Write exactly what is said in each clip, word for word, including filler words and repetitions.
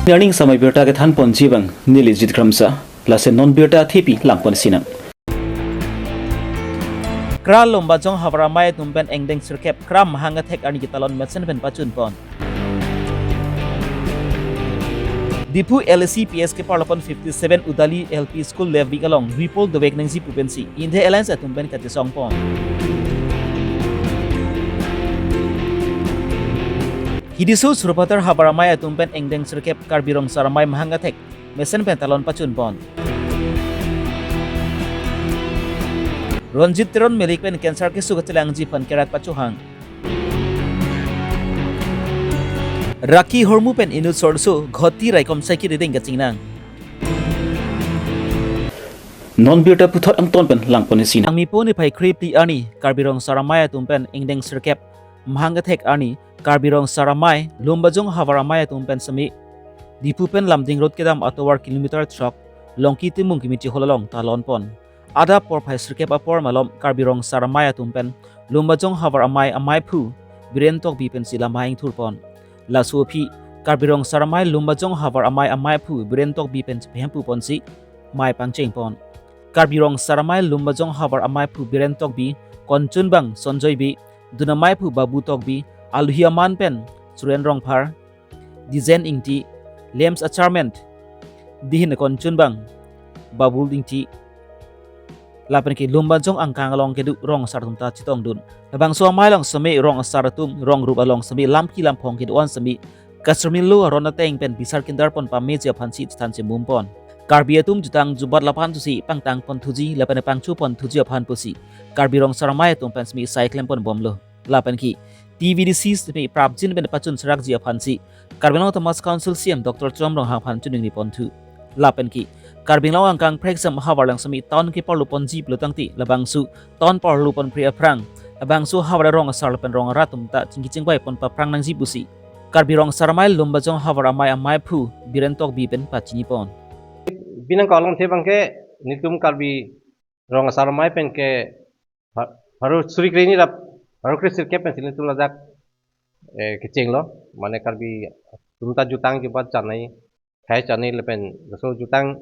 Nening samai birta kethan ponji abang neli Jit Kramsa, lason non birta thepi lang ponsinang. Kra Lumbajong havar amei atum pen ingdeng sirkep Kra Mahang Athek arni ketalon mesen pen pachun pon. Diphu L A C P S keparlo pon fifty seven Udali L P School left wing along ripol dovek nangji pu pensi India Alliance atum pen kachesong pon. Hidi su Sarupathar havar amei atum pen ingdeng sirkep Karbi Rong Asar Amei Mahang Athek mesen pen talon pachun pon. Ronjit Teron Melik pen cancer keso kachelangji aphan kerat pachohang. Rakhi ahormu pen inut sorso ghoti raikom saiki riding kachingnang. Non birta puthot angton pen lang ponsinang. Jangmi po niphai krepli arni Karbi Rong Asar Amei atum pen ingdeng sirkep Mahang Athek arni Karbi Rong Asar Amei Lumbajong havar amei atum pen semi Diphu pen Lumding Road kedam atovar kilometer throk Longki Timung Community Hall along talon pon. Adap porphai sirkep apor malom Karbi Rong Asar Amei atum pen Lumbajong havar amei ameiphu Biren Tokbi pensi lamhai ingthur pon. Laso aphi Karbi Rong Asar Amei Lumbajong havar amei ameiphu Biren Tokbi pen chepahempu ponsi mei pangcheng pon. Karbi Rong Asar Amei Lumbajong havar ameiphu Biren Tokbi, konchunbang Sonjoy Bey, dun ameiphu Babu Tokbi, alohi aman pen Suren Rongphar, Dijen Ingti, LAMPS a chairman, dihin konchunbang Babul Ingti, lapen ke Lumbajong angkang along kedo rong asar atum ta chetongdun. Labangso amei along semi rong asar atum rong rup along semi lamki lamphong kedo-an semi kachirmilo aron ateng pen bisar kindar pon pameji aphansi chethan chemum pon. Karbi atum jutang jubat laphan thusi pangtang pon thuji lapen pangcho pon thuji aphan pusi Karbi Rong Asar Amei atum pen semi sai klem pon bomlo. Lapen ke T V D C semi prapjin pen pachun serakji aphansi Karbi Anglong Autonomous Council C M Doctor Tuliram Ronghang aphan choningri pon thu. Lapen ke Karbi Anglong angkang phreksam havar along semi town keparlo ponji pulo tangte labangso town parlo ponpre aphrang labangso havar rong asar lapen rong arat atum ta chingki chingvai pon paphrang nangji pusi Karbi Rong Asar Amei Lumbajong havar amei ameiphu Biren Tokbi pen pachini pon. Binang kolong the abangke nelitum Karbi Rong Asar Amei pen ke pha-, pharo suri kreni rap pharo kre sirkep pensi nelitum lajak, eh, kechenglo, mane Karbi atum ta jutang jubat chanei, khai chanei lapen laso jutang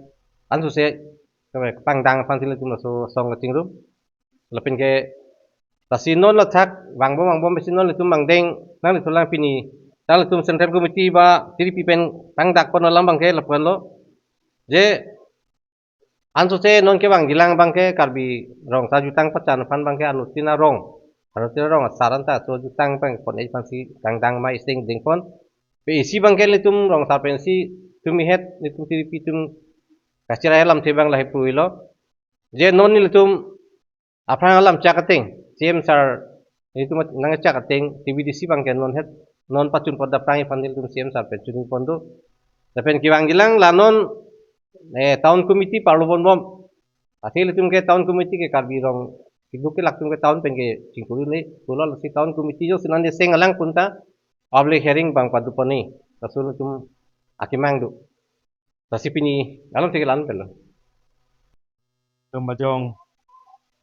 ansose kepangdang aphansi nelitum laso asong kachingrum. Lapen ke lasi non lathak vangbom vangbom pensi non nelitum mangdeng nanglitum lang pini, nanglitum Central Committee ba tiripi pen pangdak pon alam abangke lapuan lo. Je ansose non kevangjilang abangke Karbi Rong Asar jutang pachan aphan abangke anuttin arong, anuttin arong asar anta so jutang abang pon-e aphansi kangdang mei sing dengpon. Pe isi abangke nelitum rong asar pensi tumi het nelitum tiripi atum kachirai alamthe abang lahai puilo. Je non nelitum aphrang alam chak ateng, C M sir nelitum nangchak ateng, T V D C abangke non het, non pachun pon aphrang iphan nelitum C M sir pen chuningpon do. Lapen kevangjilang la non, eh, town committee parlo ponbom. Athe nelitum ke town committee ke Karbi rong, keduk kelak atum ke town pen ke chingkuri le, pulo lasi town committee jo sinan de seng alang punta public hearing abang padu pon-e. Laso nelitum akemang do. Lasi pini alamthe ke la-an pen lo. Lumbajong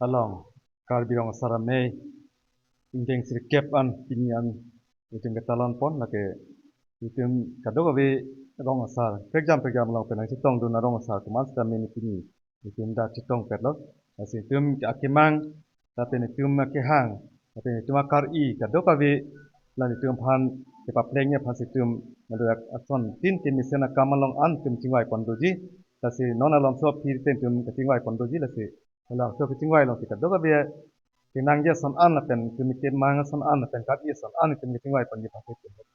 along Karbi Rong Asar Amei ingdeng sirkep an pini an itum ketalon pon, lake itum kadokave rong asar phrekjam phrekjam along pen nangchetongdun arong asar atum an sitame pini itum dak chetongpetlo. Lasi itum akemang lapen itum akehang lapen itum akar-i kadokave la itum aphan kepaplengji aphansi itum nado ason tin kemesen akam along an itum chingvai pon doji. Lasi non alomso aphi pen itum kachingvai pon doji, lasi alomso kachingvai alongsi kadokave kenangji ason an lapen itum kemang ason an lapen kap-i ason an itum kachingvai ponji aphansi itum.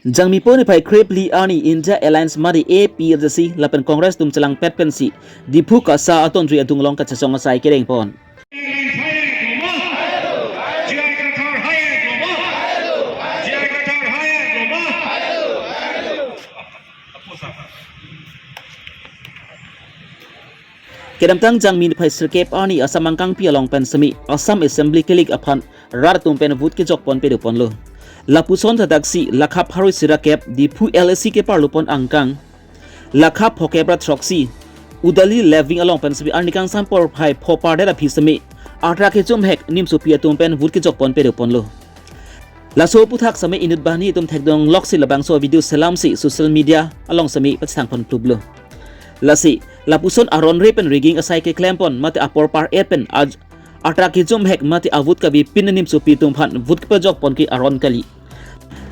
Jangmi po niphai krepli arni India Alliance mari A P H L C lapen Congress atum chelangpet pensi Diphu KASA atondri adung along kachesong asai kereng pon. Kedamtang Jangmi niphai sirkep arni Assam angkangpi along pen semi Assam Assembly kelik aphan rat atum pen vote kejok pon pedo ponlo. Lapuson thadaksi lakha pharo isi ra kep Diphu L A C keparlo pon angkang, lakha phokep ra throksi Udali left wing along pen semi arni kangsam porphai pho pardet aphi semi atra kechum hek nimsopi atum pen vote kejok pon pedo ponlo. Laso aphuthak seme inut banghini atum thekdunlok si labangso video selam si social media along seme pachethang pon klublo. Lasi lapuson aron re pen rigging asai keklem pon mate apor par-et pen aj- arta kejum hek mate avote kave pin anim sopi atum aphan vote kepajok pon ke aron kali.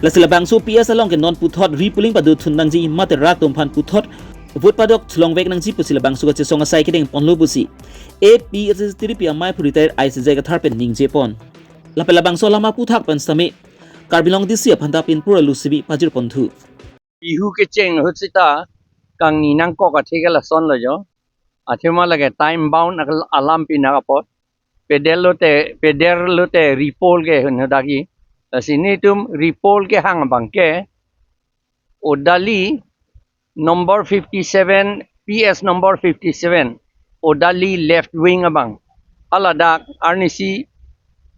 Lasi labangso P S along ke non puthot repoling padothun nangji mate rat atum aphan puthot vote padok thulong vek nangji pusi labangso kachesong asai kedeng ponlo pusi A P H L C Tiripi amei aphu retired I C J Kathar pen ningje pon. Lapen labangso alam aphuthak pen seme Karbi Anglong D C aphan ta pinpur alu sibi pajir ponthu. Bihu kecheng ahut seta kangni nangkok athe ke lason lo jo. Athema lake time bound akal- alam pinak apot. Peder lote, peder lote repoll ke hun hodaki. Lasi nelitum repoll kehang abang ke Odali number fifty-seven, P S number fifty-seven, Odali left wing abang. Haladak arnisi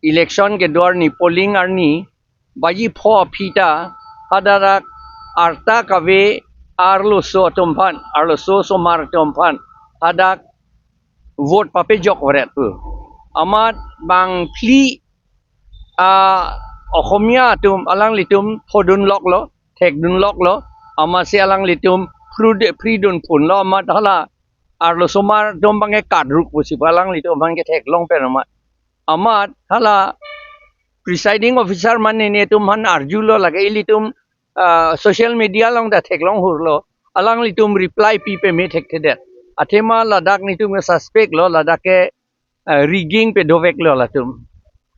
election kedo arni polling arni baji pho aphi ta hadak arta kave arloso atum aphan, arloso osomar atum aphan hadak vote papejok varet pu. Amat bang phli, ah, Okhomia atum alanglitum phodunlok lo, thekdunlok lo, amatsi alanglitum phru de-, phridun phun lo, amat hala arloso osomar atum abang ke kadruk pusi pu alanglitum abang ke theklong pen amat. Amat hala presiding officer mane netum aphan arjulo lake ilitum, ah, social media along ta theklong hurlo. Alanglitum reply pi peme thekthedet. Athema ladak netum ke suspect lo, ladak ke, ah, rigging padovek lo latum.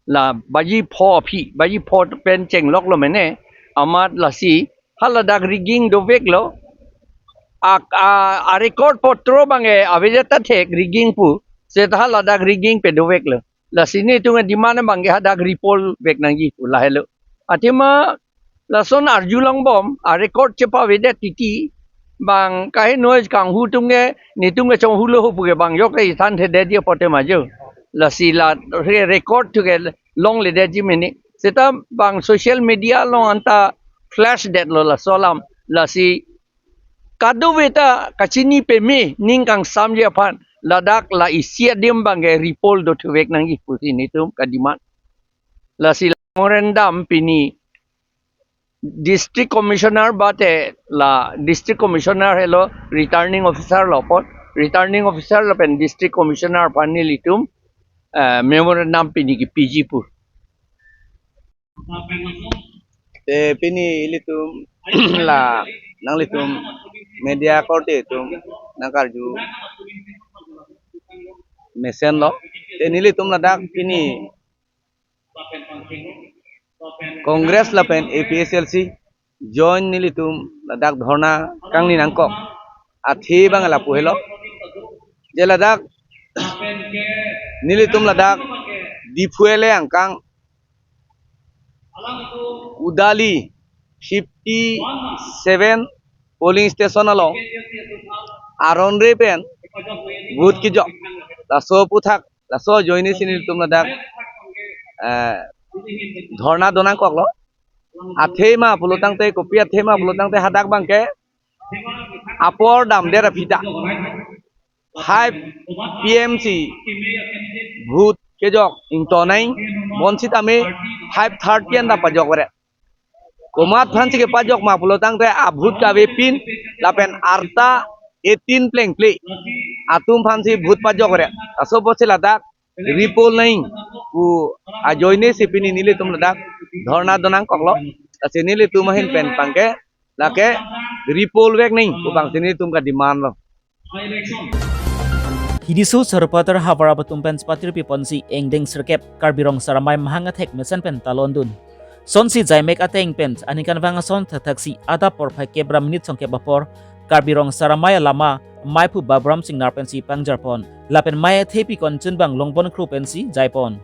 La baji pho aphi, baji pho pen chenglok lo mene. Amat lasi haladak rigging dovek lo. Ak-, a, a record potro abang ke avedet ta thek rigging pu. Seta haladak rigging padovek lo. Lasi netum ademand abang ke hadak repoll vek nangji pu lahelo. Athema lason arjulong bom, a record chepavedet titi, bang kaheno kanghu atum ke, netum ke chonghu lo ho pu ke bang jok ke ithan thedetji apote ma jo. Lasi la re-, record thu ke longledetji mene. Seta bang social media along anta flash detlo laso alam. Lasi kadokave ta kachini peme ning kangsamji aphan ladak la isi adim abang ke repoll dothuvek nangji pusi netum kademand. Lasi la memorandum pini District Commissioner bate la District Commissioner helo returning officer lo apot, returning officer lapen District Commissioner aphan nelitum, eh, memorandum pini kepiji pu. Te pini ilitum la nanglitum media korte atum nangkarju mesen lo. Te nelitum ladak pini Congress lapen A P H L C join nelitum ladak dhorna kangni nangkok athe abang lapu helo. Je ladak nelitum ladak Diphu L A angkang Odali fifty-seven polling station along aron re pen vote kejok. Laso aphuthak, laso ajoine si nelitum ladak, eh, dhorna donangkok lo. Athema pulo tangte, kopi athema pulo tangte hadak abang ke apor damdet aphi ta five P M si vote kejok ingtonai, bonsitame five thirty an ta pajok varet. Komat aphansi kepajok ma pulo tangte a vote kave pin lapen arta eighteen plengple atum aphansi vote pajok varet. Laso apotsi ladak repoll nangji pu ajoine si pini nelitum ladak dhorna donangkok lo. Lasi nelitum ahin pen abang ke lake repoll vek nangji pu abangsi nelitum kademand lo. Hidi so sar patar havar atum pen patir pi ponsi engdeng sirkep Karbi Rong Sar Amei mahang athek mesen pen talon dun. Sonsi jaimek ateng pen aningkanvang ason thakthak si adap porphai kep ra minute songkep apor Karbi Rong Sar Amei alama meiphu Baburam Singnar pensi pangjar pon. Lapen mei athepi konchun abang Longbon Kro pensi jai pon.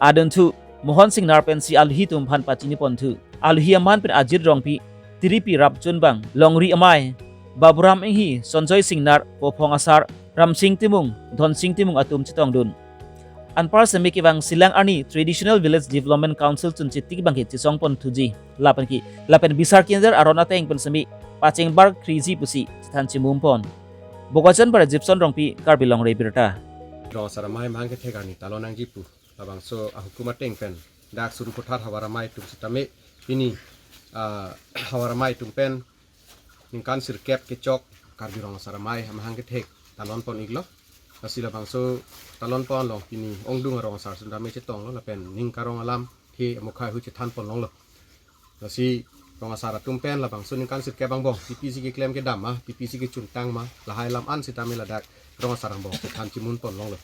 Adunthu Mohon Singnar pensi alohi atum aphan pachini ponthu. Alohi aman pen Ajit Rongpi, Tiripi rapchun abang Longri Amei, Baburam Inghi, Sonjoy Singnar, Pophong Asar, Ramsing Timung, Dhonsing Timung atum chetongdun. Anpar seme kevang Silang arni Traditional Village Development Council chunchetik abang ke chesong ponthuji. Lapen ke, lapen bisar kinder aron ateng pen seme pachengbar kriji pusi chethan chimum pon. Bokajan para Gibson Rongpi, Karbi Longri Abirta. Rong Sar Amei mahang kethek arni talon nangji pu labangso ahukum ateng pen dak Sarupathar havar amei atum sitame pini, ah, havar amei atum pen ningkan sirkep kechok Karbi Rong Asar Amei amahang kethek talon pon iklo. Lasi labangso talon pon along pini ongdung arong asar sitame chetonglo lapen ning karong alamthe amokha hu chethan pon longlo. Lasi rong asar atum pen labangso ningkan sirkep angbong P P C keklem kedam ma, P P C kechuntang ma, lahai alam an sitame ladak rong asar angbong chethan chimun pon longlo.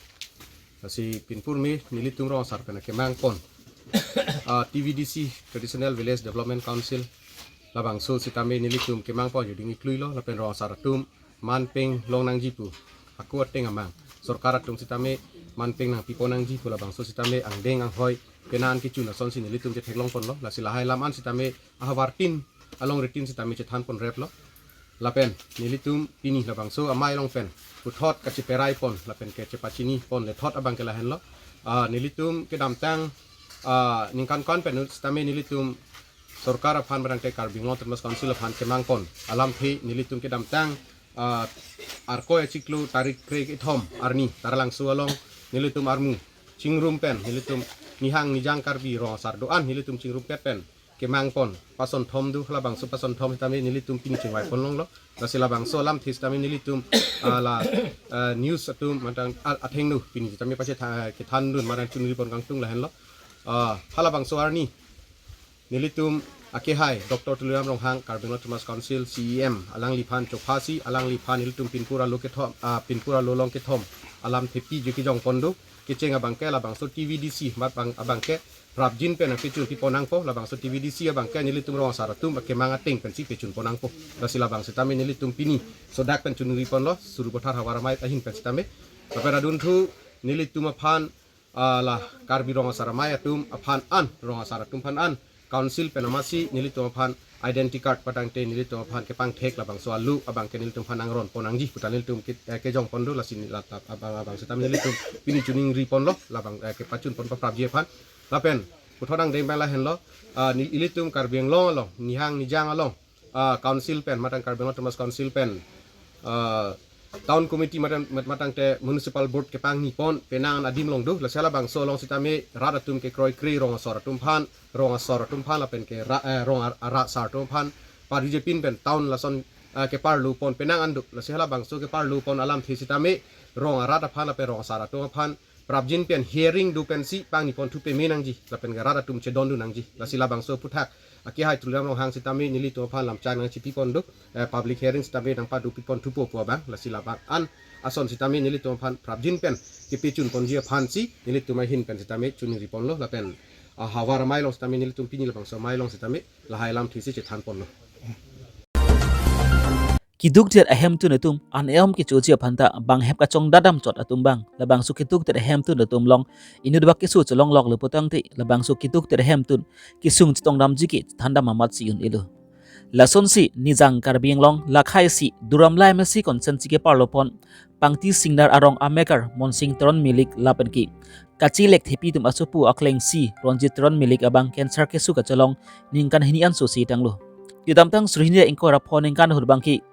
Lasi pinpur me nelitum rong asar pen akemang pon, ah, T V D C, Traditional Village Development Council, labangso sitame nelitum kemang pon juding iklui lo lapen rong asar atum manpeng long nangji pu ako ateng amang, sorkar atum sitame manpeng nangpi pon nangji pu labangso sitame angdeng anghoi penan kechun asonsi nelitum chetheklong ponlo. Lasi lahai alam an sitame ahavartin alongritin sitame chethan pon replo. Lapen nelitum pini labangso amei along pen puthot kacheperai pon lapen kachepachini pon lethot abang ke lahenlo. Ah, nelitum kedamtang, ah, ningkan ko-an pen sitame nelitum sorkar aphan barang ke Karbi Anglong Autonomous Council aphan kemang pon alamthe nelitum kedamtang, ah, Arkoi achiklo tarik krekethom arni Taralangso along nelitum armu chingrum pen nelitum nihang nijang Karbi rong asar do-an nelitum chingrumpet pen kemang pon pasonthom do, halabangso pasonthom sitame nelitum pini chingvai pon longlo. Lasi labangso alamthe sitame nelitum, ah, la, ah, news atum matang, ah, athengno pini sitame pachetha-, kethandun matang chunri pon kangtung lahenlo. Ah, halabangso arni nelitum akehai Doctor Tuliram Ronghang, Karbi Anglong Autonomous Council C E M, alangliphan chophasi, alangliphan nelitum pinpur alo kethom, ah, pinpur alo along kethom alamthe pi je kejong pon do, kecheng abang ke labangso T V D C mat bang abang ke prapjin pen apechun pi pon nangpo, labangso T V D C abang ke nelitum rong asar atum akemang ateng pensi pechun pon nangpo. Lasi labang sitame nelitum pini sodak pen chunri ponlo, Sarupathar havar amei ahin pen sitame. Lapen adunthu nelitum aphan, ah, la Karbi Rong Asar Amei atum aphan an, rong asar atum aphan an, council pen amatsi nelitum aphan identity card patangte nelitum aphan kepangthek labangso alu abang ke nelitum aphan angron pon nangji pu ta nelitum ke, eh, kejong pon do. Lasi la ta abang, abang sitame nelitum pini chuningri ponlo labang, eh, kepachun pon paprapji aphan. Lapen puthot angdeng abang lahenlo, ah, ni ilitum Karbi Anglong along, nihang nijang along, ah, council pen, matang Karbi Anglong Autonomous Council pen, ah, town committee matang, mat-, matangte municipal board kepangni pon penang adim along do. Lasi halabangso along sitame rat atum kekroikre rong asor atum aphan, rong asor atum aphan lapen ke ra-, eh, rong ar-, ara asar atum aphan parjepin pen town lason, ah, keparlu pon penang an do. Lasi halabangso keparlu pon alamthe sitame rong arat aphan lapen rong asar atum aphan prapjin pen hearing do pensi pangni pon thu peme nangji lapen ke rat atum chedondun nangji. Lasi labangso aphuthak akehai Tuliram Ronghang sitame nelitum aphan lamchak nangchipi pon do, eh, public hearing sitame nangpadu pi pon thupo pu abang. Lasi labang an ason sitame nelitum aphan prapjin pen kepechun ponji aphansi nelitum ahin pen sitame chuningri ponlo lapen, ah, havar amei along sitame nelitum pini labangso amei along sitame lahai alamthe si chethan ponlo. Keduk det ahemtun atum an-e-om kechoji aphan ta banghep kachong dadam chot atum abang labangso keduk det ahemtun atum along inut bak keso chelong lok le putangte labangso keduk det ahemtun kesung chetongdamji ke thandam amatsi un-elo. Lasonsi nijang Karbi Anglong lakhai isi Duar Amla M A C constituency keparlo pon Pangti Singnar arong amekar Monsing Teron Milik lapen ke kachilek thepi atum asopo akleng isi Ronjit Teron Milik abang cancer keso kachelong ningkan hini an so si tanglo. Kedamtang suri hini ingkoi ra pho ningkan ahut abang ke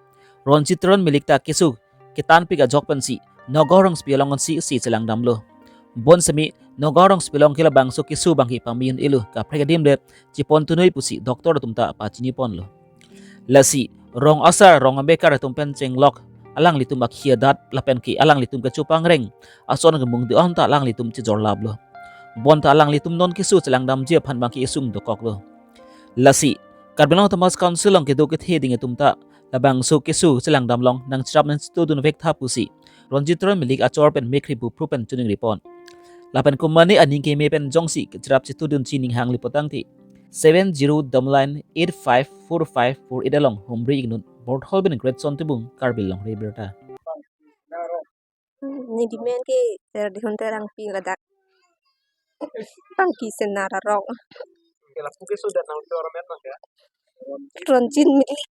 Ronjit Teron Milik ta keso ketanpik ajok pensi Nagaon rongsopi along ansi si chelangdamlo. Bonsitame Nagaon rongsopi along ke labangso keso abang ke pame un-elo, kaprek adim det chepon tunoi pusi doctor atum ta pachini ponlo. Lasi rong asar rong amekar atum pen chenglok alanglitum akhia dat lapen ke alanglitum kecho pangreng ason kemung di-on ta alanglitum chejor laplo. Bonta alanglitum non keso chelangdamji aphan abang ke isung dokoklo. Lasi Karbi Anglong Autonomous Council along kedo kethe ding atum ta labangso keso chelangdam along nangcherap nangchitudun vek tha pusi Ronjit Teron Milik achor pen mekkri bupru pen chuningri pon. Lapen komane aning keme pen jongsi kacherap chitudunji ning hang le putangte seven zero double nine eight five four five four eight along humri ingnut Borthol pen Great Son Tibung, Karbi Longri Abirta. Neli men ke Terdihun Terangpi ladak Pangti Singnar arong. Ke lapu keso dan nangchor amen abang ke? Ronjit Milik.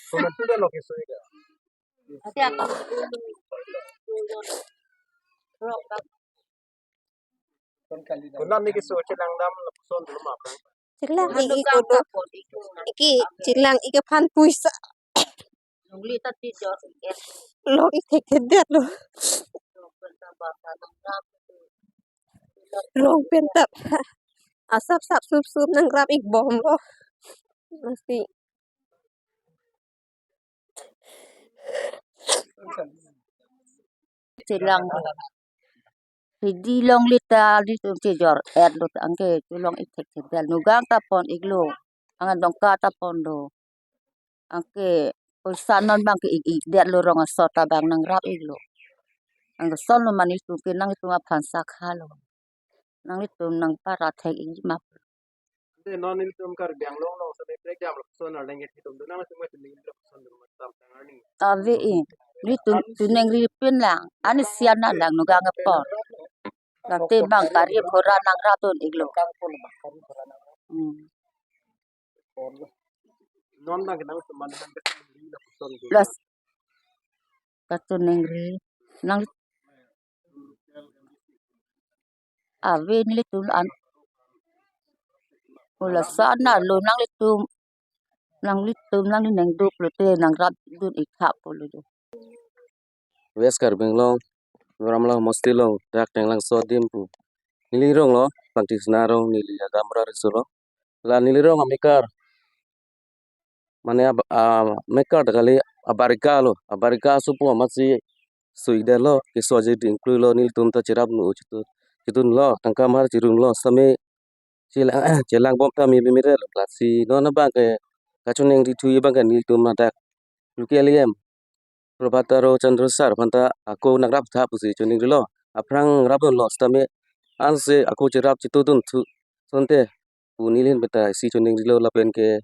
Komantu dan lo keso ida? Konat ne keso chelangdam lapuson dolo ma abang? Chelang i i kodo. Iki chelang i ke aphan puisa. Long i thekthedet lo. Long pen ta. Asap sap sup sup nangrap ik bomlo. Masi. Chelang. Hidi longle ta nelitum chejor-et lo ta anke chelong ik thekthedetlo. Nogang ta pon iklo. Anke dongka ta ponlo. Anke poisa non abang ke ik ikdetlo, rong aso ta abang nangrap iklo. Anke sonlo ma nelitum ke nanglitum aphan sakhalo. Nanglitum nangpara thek ik ma. Ante non nelitum Karbi Anglong along sami prekjam lapuson arleng ke hitum do, nangtum ke tuning lapuson do, matam tang arni. Ave e, nelitum tunengri pin lang, ani sian na lang nogang apor. Late abang gari ghora nangrap dun iklo. Hmm. Non abang ke nangtum man man ke tuning lapuson do. Plus, katunengri, nang ave nelitum an. Ula sana lo nanglitum, nanglitum nangli neng duk lote nangrap dun ik tha pulo do. West Karbi Anglong, Ramla Homosti along, dak Tenglangso adim pu. Neli rong lo, Pangti Sna rong, neli agamra riso lo. La neli rong amekar. Mane ab-, a, mekar ta kali abarika lo, abarika supo amatsi suidetlo, keso aje dingklui lo, nelitum ta cherap nu chitu. Chitun lo, tangka mar chirum lo, sami chelang, chelang bom ta mi bimire lo, lasi non abang ke kachoningri thu abang ke nelitum ladak local E M Prabhat Taro Chandra sir aphanta ako nangrap tha pusi choningrilo. Aphrang rap dunlo sitame ansi ako cherap chitudun thu sonte pu neli ahin pen ta isi choningrilo lapen ke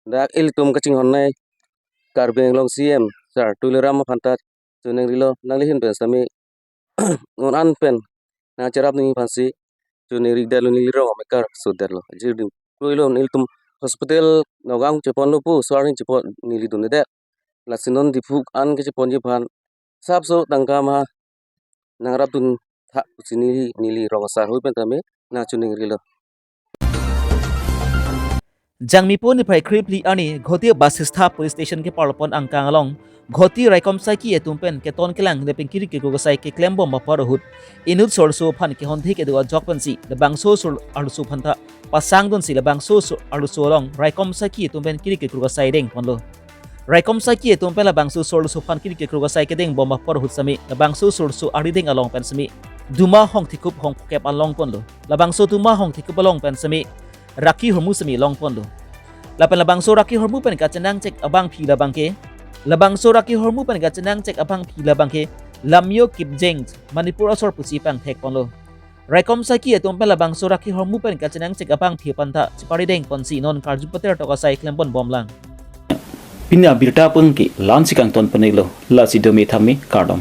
dak ilitum kachinghon nai Karbi Anglong C M sir Tuliram aphanta choningrilo, nangli ahin pen sitame non an pen nangcherap nangji aphansi choningri dalo, neli rong amekar sudetlo. Ajir dingklui lo, nelitum hospital nogang cheponlo pu, so arni chepon neli dundedet. Lasi non Diphu an ke cheponji aphan sapso tangka ma nangrap dun tha pusi neli, neli rong asar hui pen tame nangchoningrilo. Jangmipo niphai kre phli arni Ghoti Basistha Police Station keparlopon angkang along Ghoti raikom saiki atum pen keton kelang lapen kiri kekruk asai keklem bom apor ahut inut sorso aphan kehondhe kedo ajok pensi labangso sor arloso aphanta pasang dunsi labangso sor arloso along raikom saiki atum pen kiri kekruk asai deng ponlo. Raikom saiki atum pen labangso sorso aphan kiri kekruk asai kedeng bom apor ahut sami labangso sorso arideng along pen sami duma hongthikup hongpokep along ponlo. Labangso duma hongthikup along pen sami raki hormu sami long ponlo. Lapen labangso raki hormu pen kachenangchek abangpi labang ke, labangso raki hormu pen kachenangchek abangpi labang ke Lamyo Kipjeng, Manipur asor pusi pangthek ponlo. Raikom saiki atum pen labangso raki hormu pen kachenangchek abangpi aphanta chepari deng ponsi non karju pater tok asai klem pon bomlang. Pini abirta pung ke la-ansi kangton pon iklo, lasi dome thame kardom.